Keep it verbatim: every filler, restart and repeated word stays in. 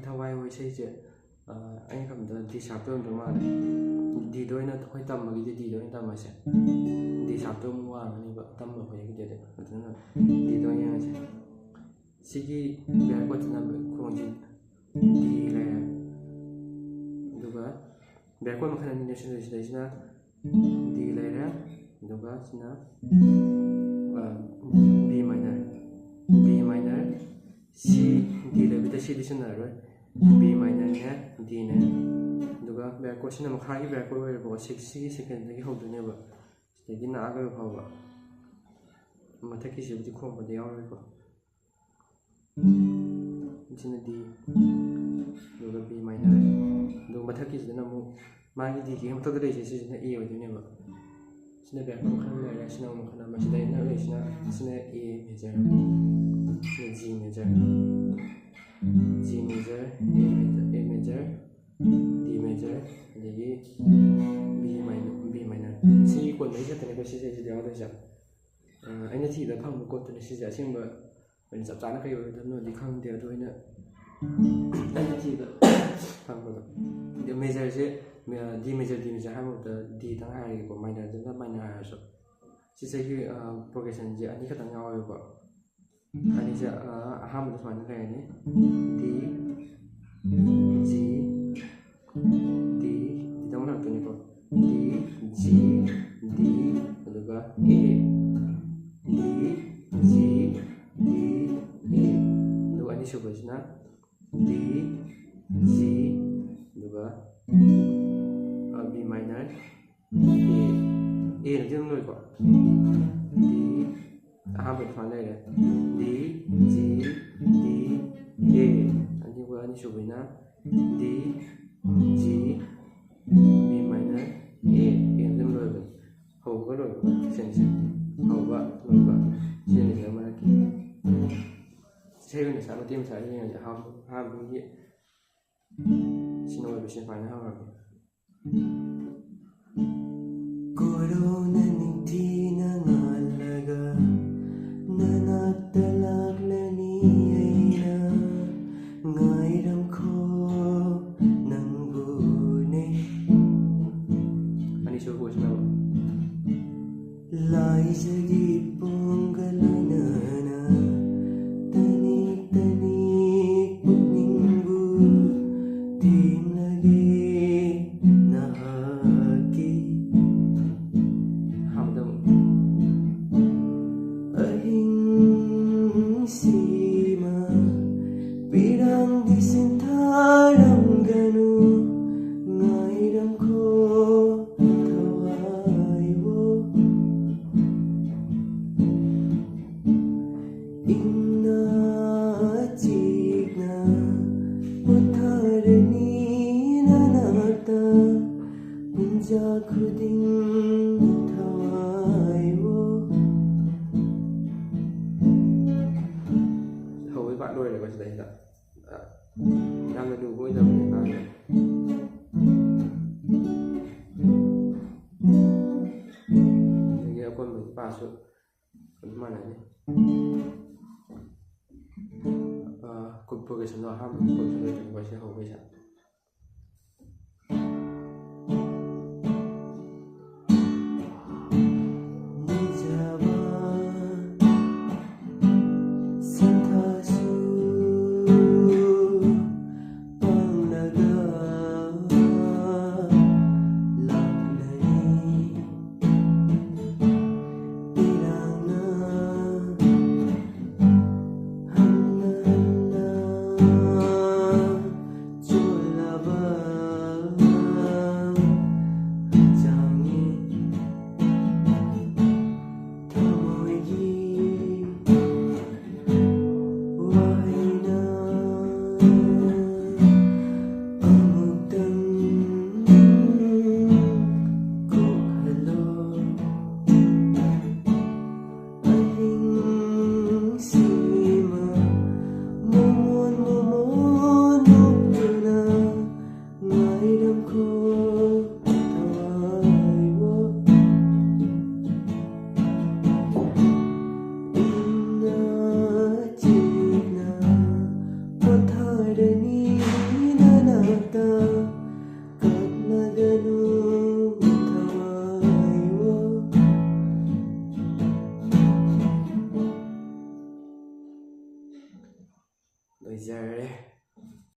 ꯊꯋꯥꯏ ꯍꯣꯏ ꯏꯁꯩꯁꯦ, ꯑ, ꯑꯩꯅ ꯈꯟꯕꯗ D sharp ꯇ ꯑꯣꯏꯔꯝꯗꯧ ꯃꯥꯜꯂꯦ꯫ D ꯗ ꯑꯣꯏꯅ ꯑꯩꯈꯣꯏ ꯇꯝꯕꯒꯤꯗꯤ D ꯗ ꯑꯣꯏꯅ ꯇꯝꯃꯁꯦ꯫ D sharp ꯇ ꯑꯃꯨꯛ ꯋꯥꯡꯉꯅꯤꯕ ꯇꯝꯕ ꯑꯩꯈꯣꯏꯒꯤꯗꯤ꯫ ꯑꯗꯨꯅ D ꯗ ꯑꯣꯏꯅ ꯌꯦꯡꯉꯁꯦ꯫ ꯁꯤꯒꯤ bass chord ꯁꯤꯅ ꯈꯣꯡꯁꯤ D ꯂꯩꯔꯦ꯫ ꯑꯗꯨꯒ bass chord ꯃꯈꯜ ꯑꯅꯤꯅꯦ ꯁꯤꯗꯩ-, ꯁꯤꯗꯩꯁꯤꯅ D ꯂꯩꯔꯦ꯫ ꯑꯗꯨꯒ ꯁꯤꯅ, ꯑ, B minor꯫ B minor, C, D ꯂꯩꯕꯗ C ꯗꯤ ꯁꯤꯖꯤꯟꯅꯔꯔꯣꯏ꯫ B minor ꯅꯦ, D ꯅꯦ꯫ ꯑꯗꯨꯒ bass chord ꯁꯤꯅ ꯃꯈꯥꯒꯤ bass chord ꯑꯣꯏꯔꯦꯕꯀꯣ꯫ ꯁꯤ-, ꯁꯤꯒꯤ second ꯗꯒꯤ ꯍꯧꯗꯣꯏꯅꯦꯕ꯫ ꯁꯤꯗꯒꯤꯅ ꯑꯥ ꯌꯧ ꯐꯥꯎꯕ꯫ ꯃꯊꯛꯀꯤꯁꯤꯕꯨꯗꯤ ꯈꯣꯡꯕꯗ ꯌꯥꯎꯔꯣꯏꯀꯣ꯫ ꯁꯤꯅ D, ꯑꯗꯨꯒ B minor꯫ ꯑꯗꯨꯒ ꯃꯊꯛꯀꯤꯁꯤꯗꯅ ꯑꯃꯨꯛ ꯃꯥꯒꯤ D ꯒꯤ ꯃꯊꯛꯇ ꯂꯩꯔꯤꯁꯦ ꯁꯤꯁꯤꯅ A ꯑꯣꯏꯗꯣꯏꯅꯦꯕ꯫ ꯁꯤꯅ bass chord ꯃꯈꯜ ꯑꯃ ꯂꯩꯔꯦ, ꯁꯤꯅ ꯑꯃꯨꯛ ꯃꯈꯜ ꯑꯃ꯫ ꯁꯤꯗ ꯑꯩꯅ ꯂꯩꯔꯤꯁꯤꯅ, ꯁꯤꯅ A major, ꯁꯤꯅ G major, G major, A major, A major, D major, ꯑꯗꯒꯤ B minor, B minor꯫ ꯁꯤꯒꯤ chord ꯃꯔꯤ ꯈꯛꯇꯅꯦꯕ ꯁꯤꯁꯦ ꯁꯤꯗ ꯌꯥꯎꯗꯣꯏꯁꯦ꯫ ꯑ, ꯑꯩꯅ ꯊꯤꯕꯗ ꯐꯪꯕ chord ꯇꯨꯅꯦ ꯁꯤꯁꯦ꯫ ꯑꯁꯦꯡꯕ ꯑꯣꯏꯅ ꯆꯞ ꯆꯥꯅ ꯀꯩ ꯑꯣꯏꯒꯗꯕꯅꯣꯗꯤ ꯈꯪꯗꯦ, ꯑꯗꯣ ꯑꯩꯅ, ꯑꯩꯅ ꯊꯤꯕꯗ ꯐꯪꯕꯗꯣ꯫ ꯑꯗꯣ major ꯁꯦ, ꯃ-, D major, D major ꯍꯥꯏꯕ ꯃꯍꯨꯠꯇ D ꯗꯪ ꯍꯥꯏꯔꯒꯦꯀꯣ, minor ꯗꯨꯅ minor ꯍꯥꯏꯔꯁꯨ꯫ ꯁꯤꯁꯤꯒꯤ, ꯑ, progression ꯁꯦ ꯑꯅꯤꯈꯛꯇꯪ ꯌꯥꯎꯋꯦꯕꯀꯣ꯫ ꯑꯅꯤꯁꯦ, ꯑ, ꯑꯍꯥꯟꯕꯗ ꯁꯨꯃꯥꯏꯅ ꯂꯩꯔꯅꯤ꯫ D, G, D, D ꯗꯪ ꯂꯥꯛꯇꯣꯏꯅꯤꯀꯣ꯫ D, G, D, ꯑꯗꯨꯒ A꯫ D, G, D, A꯫ ꯑꯗꯨꯒ ꯑꯅꯤꯁꯨꯕꯁꯤꯅ D, G, ꯑꯗꯨꯒ, ꯑ, B minor, A꯫ A ꯅꯗꯤ ꯑꯗꯨꯝ ꯂꯣꯏꯀꯣ꯫ D, ꯑꯍꯥꯟꯕꯗ ꯁꯨꯃꯥꯏꯅ ꯂꯩꯔꯦ꯫ D, G, D, A꯫ ꯑꯗꯨꯒ ꯑꯅꯤꯁꯨꯕꯩꯅ D, G, B minor, A꯫ A ꯅꯗꯤ ꯑꯗꯨꯝ ꯂꯣꯏꯕꯅꯤ꯫ ꯍꯧꯕꯒ ꯂꯣꯏꯕꯒ ꯁꯦꯝꯁꯦ꯫ ꯍꯧꯕ, ꯂꯣꯏꯕ꯫ ꯁꯤꯅꯤꯁꯤꯅ ꯃꯔꯛꯀꯤ꯫ ꯏꯁꯩ ꯑꯣꯏꯅ ꯁꯥ-, ꯃꯇꯦꯛ ꯑꯃ ꯁꯥꯔ ꯌꯦꯡꯉꯁꯦ꯫ ꯑꯍꯥꯟꯕ, ꯑꯍꯥꯟꯕꯒꯤ ꯁꯤꯅ ꯑꯣꯏꯕꯁꯦ ꯁꯨꯃꯥꯏꯅ ꯍꯧꯔꯒꯦ꯫ ꯀꯣꯔꯧꯅ ꯅꯤꯡꯊꯤꯅ ꯉꯥꯜꯂꯒ ꯅꯅꯥꯛꯇ ꯂꯥꯛꯂꯅꯤ ꯑꯩꯅ ꯉꯥꯏꯔꯝ ꯈꯨꯗꯤꯡ ꯊꯋꯥꯏꯕꯨ꯫ ꯍꯧꯕꯩ ꯄꯥꯔꯠ ꯂꯣꯏꯔꯦꯀꯣ ꯁꯤꯗꯩꯁꯤꯗ꯫ ꯑ, ꯌꯥꯝꯅ ꯂꯨꯕ ꯑꯣꯏꯗꯕꯅꯦ ꯉꯥꯡꯕ꯫ ꯑꯗꯒꯤ ꯑꯀꯣꯟꯕꯒꯤ ꯄꯥꯔꯠꯁꯨ ꯑꯗꯨꯝ ꯃꯥꯟꯅꯅꯤ꯫ ꯑ, ꯀꯣ-, ꯄ꯭ꯔꯣꯒ꯭ꯔꯦꯁꯟꯗꯣ ꯑꯍꯥꯟꯕ ꯄ꯭ꯔꯣꯒ꯭ꯔꯦꯁꯟ ꯂꯣꯏꯗ꯭ꯔꯤꯕꯀꯣ ꯁꯤ ꯍꯧꯕꯩꯁꯦ꯫ ꯅꯤꯖꯕ ꯁꯟꯊꯥꯁꯨ ꯄꯥꯡꯂꯒ ꯂꯥꯛꯂꯅꯤ꯫ ꯏꯔꯥꯡꯅ ꯍꯟꯅ ꯍꯟꯅ ꯆꯣꯠꯂꯕ ꯍꯛꯆꯥꯡꯒꯤ ꯊꯃꯣꯏꯒꯤ ꯋꯥꯍꯩꯅ ꯑꯃꯨꯛꯇꯪ ꯀꯣꯛꯍꯜꯂꯣ꯫ ꯑꯍꯤꯡꯁꯤꯃ ꯃꯣꯃꯣꯟ ꯃꯣꯃꯣꯟ ꯅꯣꯛꯇꯨꯅ ꯉꯥꯏꯔꯝꯈꯣ ꯊꯋꯥꯏꯕꯨ꯫ ꯏꯪꯅ ꯆꯤꯛꯅ ꯄꯣꯊꯥꯔꯅꯤ ꯅꯅꯥꯛꯇ꯫ ꯀꯞꯅꯒꯅꯨ ꯊꯋꯥꯏꯕꯨ꯫ ꯂꯣꯏꯖꯔꯦ꯫